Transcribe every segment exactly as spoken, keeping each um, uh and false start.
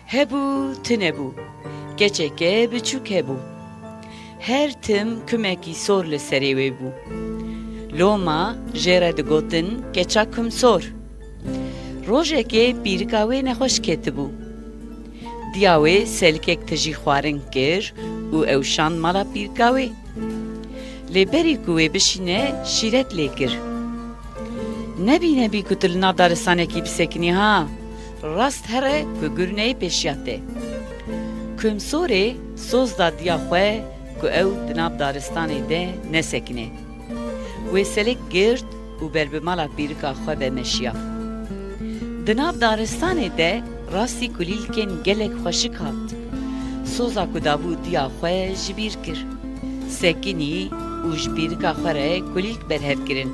Hebû, tune bû. Keçeke biçûk hebû. Her tim kumekî sor li serê wê bû. Loma jê re digotin keça kumsor. Rojekê pîrika wê nexweş ketibû. Diya wê selikek tijî xwarin kir û ew şand mala pîrika wê. Lê berî ku wê bişîne, şîret lê kir. Nebî, nebî ku tu li nav daristanekî bisekinî ha! Rast here ku gur neyê pêşiya te. Kumsorê soz da diya xwe ku ew di nav daristanê de nesekine. Wê selek girt û ber bi mala pîrika xwe ve meşiya. Di nav daristanê de rastî kulîlkên gelek xweşik hat. Soza ku dabû diya xwe ji bîr kir. Sekinî û ji pîrika xwe re kulîlk berhev kirin.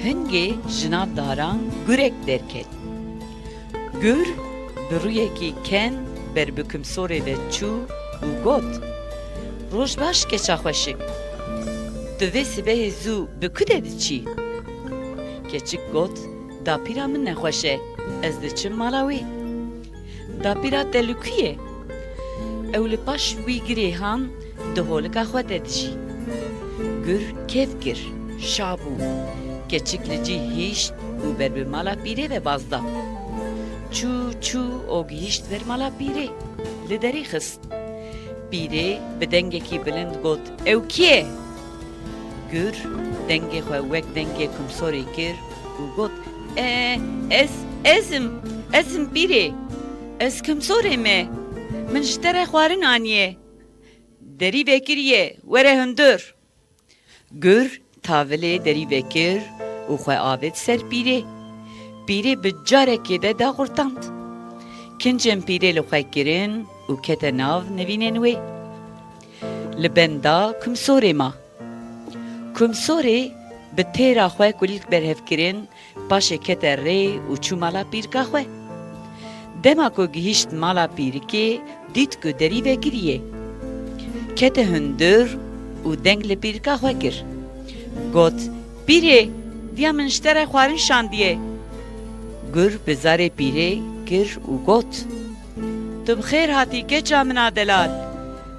Hingê ji nav daran gurek derket. Gur bi rûyekî ken ber bi kumsorê ve çû û got, "Roj baş keça xweşik. Tu vê sibehê zû bi ku de diçî?" Keçik got, "Dapîra min nexweş e, ez diçim mala wê." "Dapîra te li ku ye?" "Ew li paş wî girê han di holika xwe de dijî." Gur kêf kir, şa bû. Keçik li cî hişt û ber bi mala pîrê ve baz da. Çû çû û gihişt ber mala pîrê. Li derî xist. Pîrê bi dengekî bilind got, "Ew kî ye?" Gur dengê xwe wek dengê kumsorê kir û got, "E, ez, ez im, ez im pîrê. Ez kumsorê me. Min ji te re xwarin aniye. Derî vekiriye, were hundir." Gur tavilê derî vekir û xwe avêt ser pîrê. Pîrê bi carekê de daqurtand. Kincên pîrê li xwe kirin û kete nav nivînên wê. Li benda kumsorê ma. Kumsorê bi têra xwe kulîlk berhev kirin, paşê kete rê û çû mala pîrika xwe. Dema ku gihîşt mala pîrikê, dît ku derî vekiriye. Kete hundir û deng li pîrika xwe kir. Got, "Pîrê, diya min ji te re xwarin şandiye." Gur bi zarê pîrê kir û got, "Tu bi xêr hatî keça min a delal.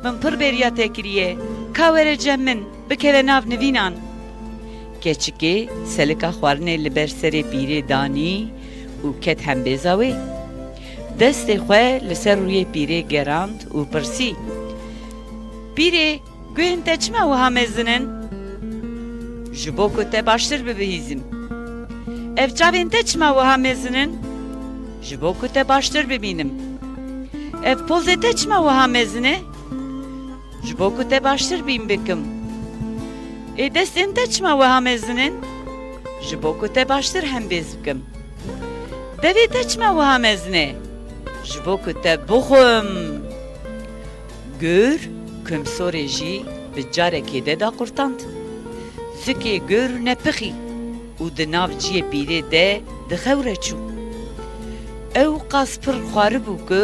Min pir bêriya te kiriye. Ka were cem min, bikeve nav nivînan." Keçikê selika xwarinê li ber serê pîrê danî û ket hembêza wê. Destê xwe li ser rûyê pîrê gerand û pirsî, "Pîrê, guhên te çima wiha mezin in?" "Ji bo ku te baştir bibihîzim." "Ev çavên te çima wiha mezin in?" "Ji bo ku te baştir bibînim." "Ev pozê te çima wiha mezin e?" "Ji bo ku te baştir bîn bikim." "Ê destên te çima wiha mezin in?" "Ji bo ku te baştir hembêz bikim." "Devê te çima wiha mezin e?" "Ji bo ku te bixwim." Gur, kumsorê jî bi carekê de daqurtand. Zikê gur nepixî û di nav ciyê pîrê de di xew re çû. Ew qas pir xwaribû ku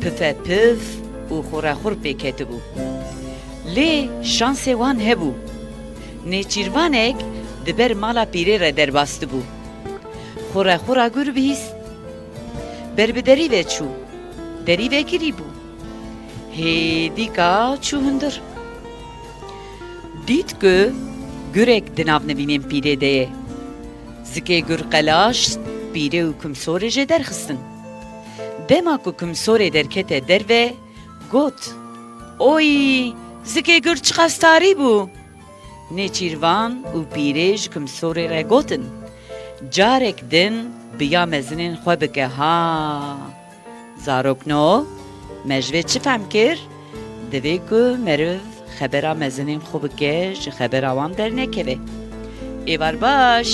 pife piv û xurexur pê ketibû. Lê şansê wan hebû. Nêçîrvanek di ber mala pîrê re derbas dibû. Xurexura gur bihîst. Ber bi derî ve çû. Derî vekirî bû. Hêdîka çû hundir. Dît ku gurek di nav nivînên pîrê de ye. Zikê gur qelaşt, pîrê û kumsorê jê derxistin. Dema ku kumsorê derkete derve, got, "Oy, zikê gur çiqas tarî bû!" Nêçîrvan û pîrê ji kumsorê re gotin, "Carek din bi ya mezinên xwe bike ha." Zarokno, me ji vê çi fehm kir? Divê ku meriv xebera mezinên xwe bike, ji xebera wan dernekeve. Êvar baş!